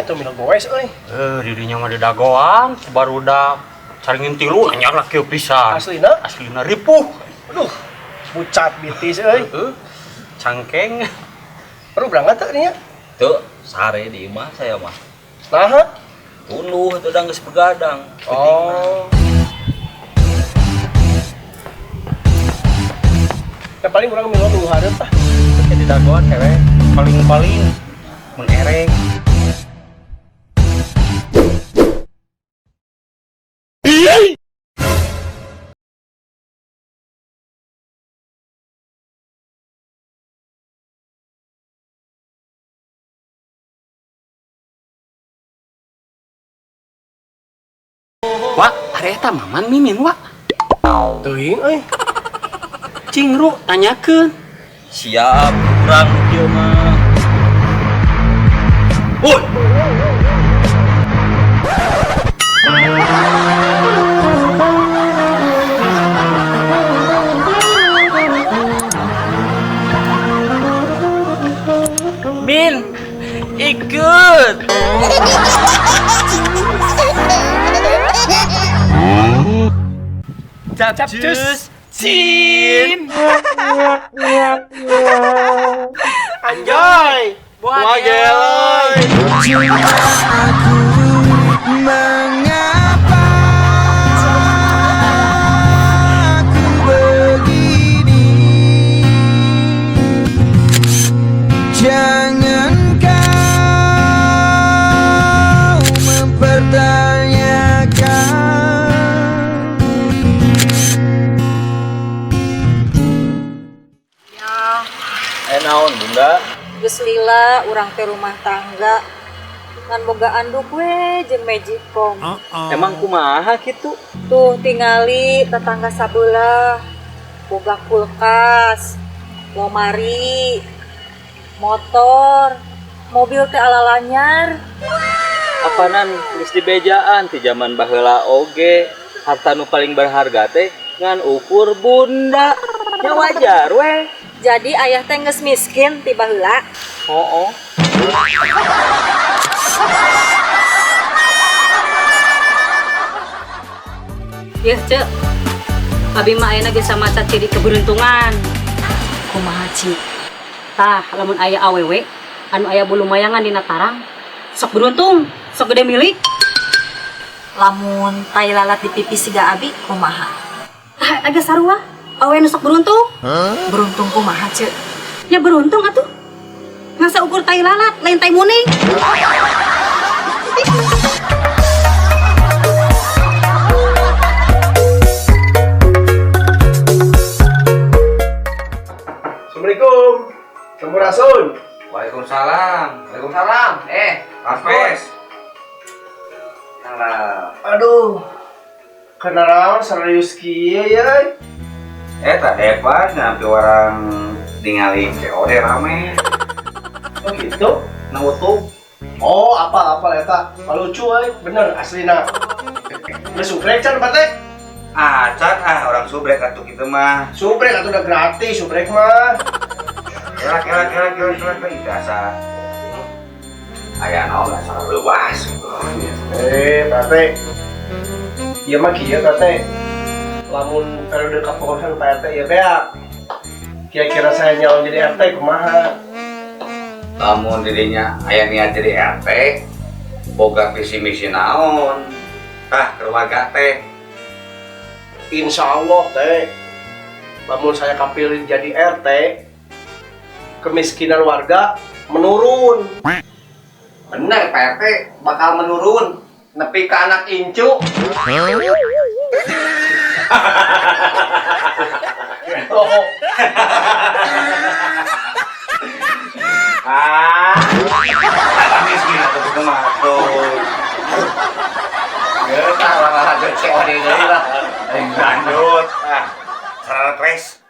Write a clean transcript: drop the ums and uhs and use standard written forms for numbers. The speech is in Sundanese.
itu mila goes euy. Dirinya mah didagoan, barudak caringin tilu nanya lah kieu pisan. Aslina? Aslina ripuh. Aduh, bucat bitis euy. Heeh. Cangkeng. Perlu berangkat teu nya? Tuh, sare di imah saya mah. Naha? Tunduh itu udah geus begadang. Oh. Ya paling kurang milo minggu hareup tah. Ke didagoan cewek paling-paling mun ereng. Wak, ari eta Maman Mimin, Wak. Teuing euy. Cingru tanyakeun. Siap, kurang kieu mah. Woi. Min, ikut. Capcus Cin. Anjoy. Buah geloy. Mengapa aku begini? Jangan kau mempertanyakan. Ya, Naon Bunda? Geus lila urang teh rumah tangga ngan boga anduk we jeung magicom. Emang kumaha kitu? Tuh tingali tetangga sabelah boga kulkas, lomari, motor, mobil teh ala lanyar. Apanan geus dibejaan ti zaman baheula oge. Harta nu paling berharga teh ngan ukur bunda. Ya wajar we. Jadi ayah teh geus miskin ti baheula. Oh. Yeuh, Cek. Abi mah ayeuna geus maca ciri keberuntungan. Kumaha Ci? Tah, lamun aya awewe anu aya bulu mayangan dina tarang, sok beruntung, sok gede milik. Lamun tai lalat di pipi siga abi kumaha? Tah, agak sarua. Awewe nu sok beruntung. Beruntung kumaha Cek? Ya beruntung atuh. Ngasa ukur tai lalat, lain tai muning. Assalamualaikum. Sampurasun. Waalaikumsalam. Waalaikumsalam. Rampes. Aduh. Kenalan serius kieu ya. Tak depan nyampe orang ningali COD rame. Oh gitu. Na YouTube. Oh, apa eta? Lucu euy, bener aslina. Geus subrek can Pak teh? Ah, can ah orang subrek atuh kitu mah. Subrek atuh udah gratis subrek mah. Kira kira kira kira kira itu asa. Aya naon asa leuwas. Pak teh. Ieu mah kieu Pak teh. Lamun periode kapengurusan Pak RT ieu teh kira-kira saya nyalon jadi RT kumaha? Lamun dirinya aya niat jadi RT, boga visi misi naon? Tah keluarga teh. Insya Allah teh, lamun saya kapilih jadi RT, kemiskinan warga menurun. Bener Pak RT bakal menurun, nepi ke anak incu. Oh. Ah, miskin atau gitu mah tuh. Geus lah lanjut COD deui lah. Lanjut. Ah, stres.